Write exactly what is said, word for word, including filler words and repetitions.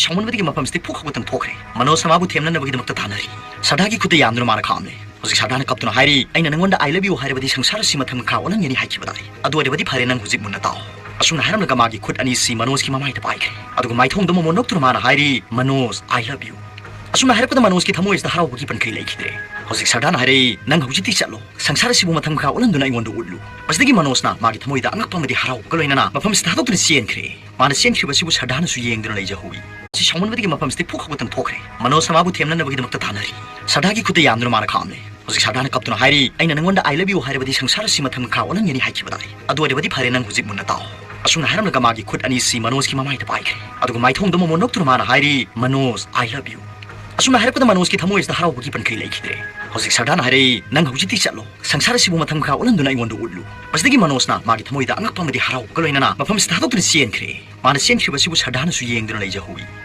ꯁꯥꯎꯃꯟꯕꯗꯒꯤ ꯃꯐꯝꯁꯤꯗ ꯐꯨ ꯈꯥꯎꯒꯠꯇꯅ ꯊꯣꯛꯈ꯭ꯔꯦ꯫ ꯃꯅꯣꯖꯅ ꯃꯥꯕꯨ ꯊꯦꯝꯅꯅꯕꯒꯤꯗꯃꯛꯇ ꯇꯥꯟꯅꯔꯤ꯫ ꯁꯔꯗꯥꯒꯤ ꯈꯨꯠꯇ ꯌꯥꯝꯗꯨꯅ ꯃꯥꯅ ꯈꯥꯝꯂꯦ꯫ ꯍꯧꯖꯤꯛ ꯁꯔꯗꯥꯅ ꯀꯞꯇꯨꯅ ꯍꯥꯏꯔꯤ, "ꯑꯩꯅ ꯅꯪꯉꯣꯟꯗ "I love you" ꯍꯥꯏꯔꯕꯗꯤ ꯁꯪꯁꯥꯔ ꯑꯁꯤ ꯃꯊꯪ ꯃꯈꯥ ꯑꯣꯜꯍꯟꯒꯅꯤ" ꯍꯥꯏꯈꯤꯕ ꯇꯥꯏ꯫ ꯑꯗꯨ ꯑꯣꯏꯔꯕꯗꯤ ꯐꯔꯦ, ꯅꯪ ꯍꯧꯖꯤꯛ ꯃꯨꯟꯅ ꯇꯥꯎ꯫ ꯑꯁꯨꯝꯅ ꯍꯥꯏꯔꯝꯂꯒ ꯃꯥꯒꯤ ꯈꯨꯠ ꯑꯅꯤꯁꯤ ꯃꯅꯣꯖꯀꯤ ꯃꯃꯥꯏꯗ ꯄꯥꯏꯈ꯭ꯔꯦ꯫ ꯑꯗꯨꯒ ꯃꯥꯏꯊꯣꯡꯗ ꯃꯣꯃꯣꯟ ꯅꯣꯛꯇꯨꯅ ꯃꯥꯅ ꯍꯥꯏꯔꯤ, "ꯃꯅꯣꯖ, I love you"꯫ ꯑꯁꯨꯝꯅ ꯍꯥꯏꯔꯛꯄꯗ ꯃꯅꯣꯖꯀꯤ ꯊꯃꯣꯏ ꯑꯁꯤꯗ ꯍꯔꯥꯎꯕꯒꯤ ꯄꯟꯈꯩ ꯂꯩꯈꯤꯗ꯭ꯔꯦ꯫ ꯍꯧꯖꯤꯛ ꯁꯔꯗꯥꯅ ꯍꯥꯏꯔꯛꯏ, "ꯅꯪ ꯍꯧꯖꯤꯛꯇꯤ ꯆꯠꯂꯣ꯫ ꯁꯪꯁꯥꯔ ꯑꯁꯤꯕꯨ ꯃꯊꯪ ꯃꯈꯥ ꯑꯣꯜꯍꯟꯗꯨꯅ ꯑꯩꯉꯣꯟꯗ ꯎꯠꯂꯨ"꯫ ꯃꯁꯤꯗꯒꯤ ꯃꯅꯣꯖꯅ ꯃꯥꯒꯤ ꯊꯃꯣꯏꯗ ꯑꯉꯛꯄ ꯑꯃꯗꯤ ꯍꯔꯥꯎꯕꯒ ꯂꯣꯏꯅꯅ ꯃꯐꯝꯁꯤꯗ ꯊꯥꯗꯣꯛꯇꯨꯅ ꯆꯦꯟꯈ꯭ꯔꯦ꯫ ꯃꯥꯅ ꯆꯦꯟꯈ꯭ꯔꯤꯕꯁꯤꯕꯨ ꯁꯔꯗꯥꯅꯁꯨ ꯌꯦꯡꯗꯨꯅ ꯂꯩꯖꯍꯧꯏ꯫ ꯁꯤ ꯁꯥꯎꯃꯟꯕꯗꯒꯤ ꯃꯐꯝꯁꯤꯗ ꯐꯨ ꯈꯥꯎꯒꯠꯇꯅ ꯊꯣꯛꯈ꯭ꯔꯦ꯫ ꯃꯅꯣꯖꯅ ꯃꯥꯕꯨ ꯊꯦꯝꯅꯅꯕꯒꯤꯗꯃꯛꯇ ꯇꯥꯟꯅꯔꯤ꯫ ꯁꯔꯗꯥꯒꯤ ꯈꯨꯠꯇ ꯌꯥꯝꯗꯨꯅ ꯃꯥꯅ ꯈꯥꯝꯂꯦ꯫ ꯍꯧꯖꯤꯛ ꯁꯔꯗꯥꯅ ꯀꯞꯇꯨꯅ ꯍꯥꯏꯔꯤ, "ꯑꯩꯅ ꯅꯪꯉꯣꯟꯗ "I love you" ꯍꯥꯏꯔꯕꯗꯤ ꯁꯪꯁꯥꯔ ꯑꯁꯤ ꯃꯊꯪ ꯃꯈꯥ ꯑꯣꯜꯍꯟꯒꯅꯤ" ꯍꯥꯏꯈꯤꯕ ꯇꯥꯏ꯫ ꯑꯗꯨ ꯑꯣꯏꯔꯕꯗꯤ ꯐꯔꯦ, ꯅꯪ ꯍꯧꯖꯤꯛ ꯃꯨꯟꯅ ꯇꯥꯎ꯫ ꯑꯁꯨꯝꯅ ꯍꯥꯏꯔꯝꯂꯒ ꯃꯥꯒꯤ ꯈꯨꯠ ꯑꯅꯤꯁꯤ ꯃꯅꯣꯖꯀꯤ ꯃꯃꯥꯏꯗ ꯄꯥꯏꯈ꯭ꯔꯦ꯫ ꯑꯗꯨꯒ ꯃꯥꯏꯊꯣꯡꯗ ꯃꯣꯃꯣꯟ ꯅꯣꯛꯇꯨꯅ ꯃꯥꯅ ꯍꯥꯏꯔꯤ, "ꯃꯅꯣꯖ, I love you"꯫ ꯑꯁꯨꯝꯅ ꯍꯥꯏꯔꯛꯄꯗ ꯃꯅꯣꯖꯀꯤ ꯊꯃꯣꯏ ꯑꯁꯤꯗ ꯍꯔꯥꯎꯕꯒꯤ ꯄꯟꯈꯩ ꯂꯩꯈꯤꯗ꯭ꯔꯦ꯫ ꯍꯧꯖꯤꯛ ꯁꯔꯗꯥꯅ ꯍꯥꯏꯔꯛꯏ, "ꯅꯪ ꯍꯧꯖꯤꯛꯇꯤ ꯆꯠꯂꯣ꯫ ꯁꯪꯁꯥꯔ ꯑꯁꯤꯕꯨ ꯃꯊꯪ ꯃꯈꯥ ꯑꯣꯜꯍꯟꯗꯨꯅ ꯑꯩꯉꯣꯟꯗ ꯎꯠꯂꯨ"꯫ ꯃꯁꯤꯗꯒꯤ ꯃꯅꯣꯖꯅ ꯃꯥꯒꯤ ꯊꯃꯣꯏꯗ ꯑꯉꯛꯄ ꯑꯃꯗꯤ ꯍꯔꯥꯎꯕꯒ ꯂꯣꯏꯅꯅ ꯃꯐꯝꯁꯤꯗ ꯊꯥꯗꯣꯛꯇꯨꯅ ꯆꯦꯟꯈ꯭ꯔꯦ꯫ ꯃꯥꯅ ꯆꯦꯟꯈ꯭ꯔꯤꯕꯁꯤꯕꯨ ꯁꯔꯗꯥꯅꯁꯨ ꯌꯦꯡꯗꯨꯅ ꯂꯩꯖꯍꯧꯏ꯫